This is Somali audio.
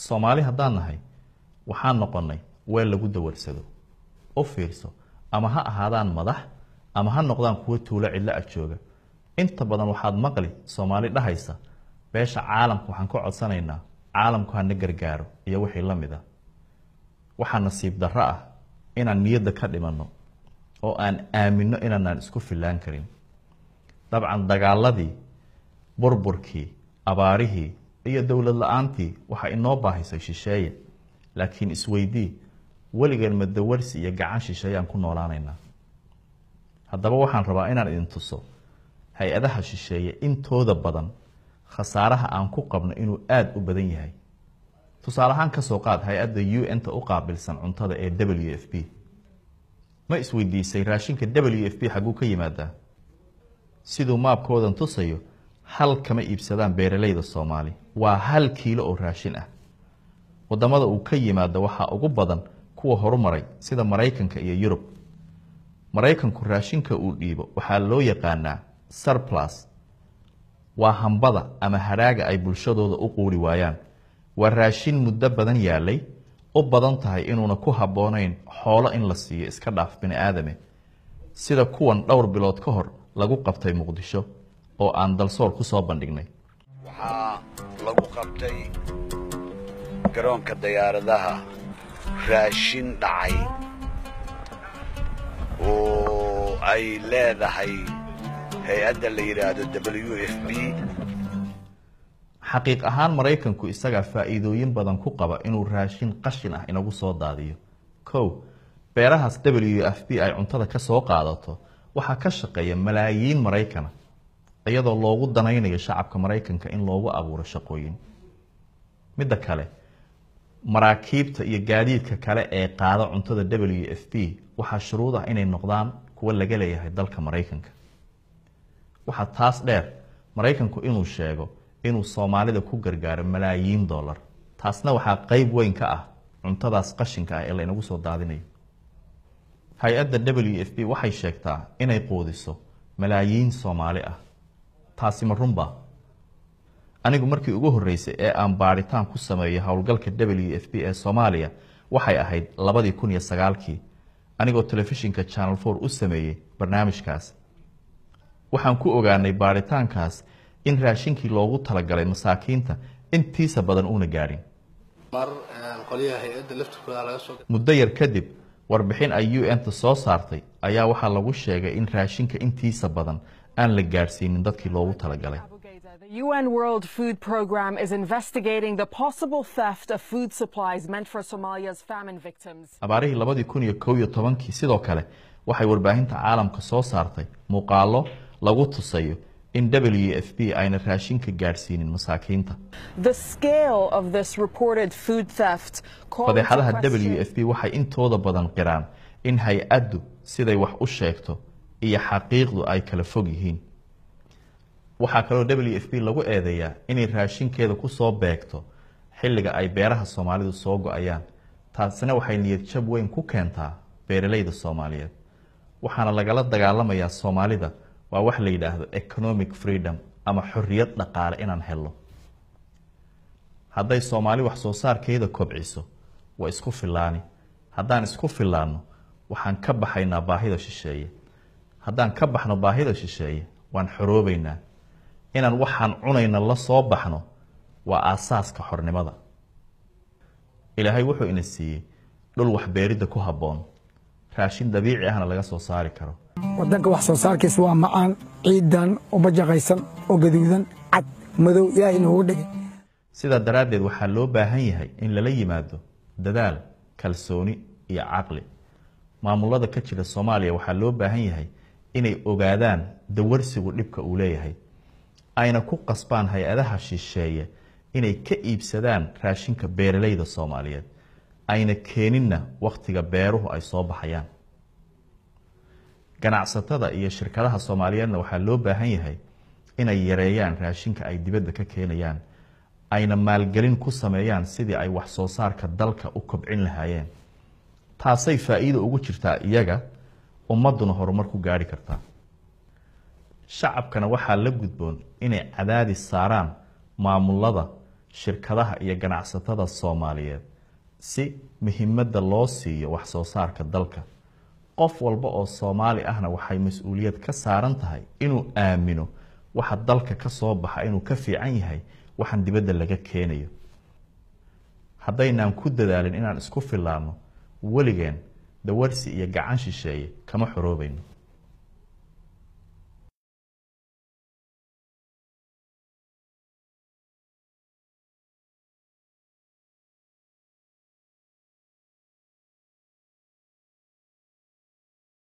Soomaali haddaan nahay, waxaan noqonnay weel lagu dawarsado. U fiirso, ama ha ahaadaan madax ama ha noqdaan kuwo tuulo cidlo ah jooga, inta badan waxaad maqli Soomaali dhahaysa: "Beesha caalamka waxaan ka codsanaynaa, caalamku hana gargaaro," iyo wixii la mid ah. Waxaa nasiib darro ah inaan niyadda ka dhimanno oo aan aaminno inaanaan isku fillaan karin. Dabcan dagaaladii, burburkii, abaarihii iyo dowlad la-aantii waxaa inoo baahisay shisheeye, laakiin isweydii: weligeen ma dawarsi iyo gacan shisheeyaan ku noolaanaynaa? Haddaba waxaan rabaa inaan idin tuso hay-adaha shisheeye intooda badan khasaaraha aan ku qabno inuu aada u badan yahay. Tusaale ahaan, ka soo qaad hay-adda UN-ta u qaabilsan cuntada ee WFP. Ma isweydiisay raashinka WFP xagguu ka yimaadaa? Siduu maabkoodan tusayo, hal kama iibsadaan beeralayda Soomaali. Waa 1 kiilo oo raashin ah. Wadamada uu ka yimaado waxaa ugu badan kuwa horumaray sida Maraykanka iyo Yurub. Maraykanku raashinka uu dhiibo waxaa loo yaqaanaa surplus. Waa hambada ama hadhaaga ay bulshadooda u quuri waayaan. Waa raashin muddo badan yaalay, u badan tahay inuuna ku habboonayn xoolo in la siiyo, iska dhaaf bini aadame, sida kuwan dhowr bilood ka hor lagu qabtay Muqdisho oo aan Dalsoor ku soo bandhignay. Waxaa lagu qabtay garoonka diyaaradaha raashin dhacay oo ay leedahay hay-adda la yidhaahdo WFP. Xaqiiq ahaan, Maraykanku isagaa faa'iidooyin badan ku qaba inuu raashin qashin ah inagu soo daadiyo. Kow, beerahaas WFP ay cuntada ka soo qaadato waxaa ka shaqeeya malaayiin Maraykana, iyadoo loogu danaynayo shacabka Maraykanka in loogu abuuro shaqooyin. Midda kale, maraakiibta iyo gaadiidka kale ee qaada cuntada WFP waxaa shuruud ah inay noqdaan kuwo laga leeyahay dalka Maraykanka. Waxaa taas dheer Maraykanku inuu sheego inuu Soomaalida ku gargaaro malaayiin dollar. Taasna waxaa qeyb weyn ka ah cuntadaas qashinka ah ee laynagu soo daadinayo. Hay-adda WFP waxay sheegtaa inay quudiso malaayiin Soomaali ah. Taasi ma runba? Anigu markii ugu horreysay ee aan baadhitaan ku sameeyo howlgalka WFP ee Soomaaliya waxay ahayd 2009-kii, anigoo telefishinka Channel 4 u sameeyey barnaamijkaas. Waxaan ku ogaanay baadhitaankaas in raashinkii loogu talagalay masaakiinta intiisa badan uuna gaadhin. Mar qolyaha hay-adda laftirkooda laga soo Muddo yar kadib, warbixin ay UN-ta soo saartay ayaa waxaa lagu sheegay in raashinka intiisa badan aan la gaadhsiinin dadkii loogu talagalay. The UN World Food Programme is investigating the possible theft of food supplies meant for Somalia's famine victims. Abaarihii 2011-kii sidoo kale waxay warbaahinta caalamka soo saartay muuqaalo lagu tusayo in WFP ayna raashinka gaadhsiinin masaakiinta. The scale of this reported food theft called into Fadeexadaha question WFP waxay intooda badan qiraan in hay-addu siday wax u sheegto iyo xaqiiqdu ay kala fog yihiin. Waxaa kaloo WFP lagu eedeeyaa inay raashinkeeda ku soo beegto xilliga ay beeraha Soomaalidu soo go-ayaan. Taasina waxay niyad jab weyn ku keentaa beeralayda Soomaaliyeed. Waxaana lagala dagaalamayaa Soomaalida waa wax la yidhaahdo economic freedom ama xorriyad dhaqaale inaan helno. Hadday Soomaali wax soo saarkeeda kobciso, waa isku fillaani. Haddaan isku fillaanno, waxaan ka baxaynaa baahida shisheeye. Haddaan ka baxno baahida shisheeye, waan xoroobaynaa. Inaan waxaan cunayna la soo baxno waa aasaaska xornimada. Ilaahay wuxuu ina siiyey dhul waxbeeridda ku habboon, raashin dabiici ahna laga soo saari karo. Wadanka wax soo saarkiisa waa macaan, ciidan oo bajaqaysan oo gaduudan, cad, madow, Ilaahay noogu dhigay. Sidaa daraaddeed, waxaa loo baahan yahay in lala yimaado dadaal, kalsooni iyo caqli. Maamulada ka jira Soomaaliya waxaa loo baahan yahay inay ogaadaan dawarsigu dhibka uu leeyahay, ayna ku qasbaan hay-adaha shisheeye inay ka iibsadaan raashinka beeralayda Soomaaliyeed, ayna keeninna wakhtiga beeruhu ay soo baxayaan. Ganacsatada iyo shirkadaha Soomaaliyeedna waxaa loo baahan yahay inay yareeyaan raashinka ay dibadda ka keenayaan, ayna maalgelin ku sameeyaan sidii ay wax soo saarka dalka u kobcin lahaayeen. Taasay faa'iido ugu jirtaa iyaga, ummadduna horumar ku gaadhi kartaa. Shacabkana waxaa la gudboon inay cadaadis saaraan maamulada. shirkadaha iyo ganacsatada Soomaaliyeed si muhiimadda loo siiyo wax soo saarka dalka. Qof walba oo Soomaali ahna waxay mas-uuliyad ka saaran tahay inuu aamino waxa dalka ka soo baxa inuu ka fiican yahay waxaan dibadda laga keenayo. Haddaynaan ku dadaalin inaan isku fillaanno, weligeen dawarsi iyo gacan shisheeye kama xoroobayno.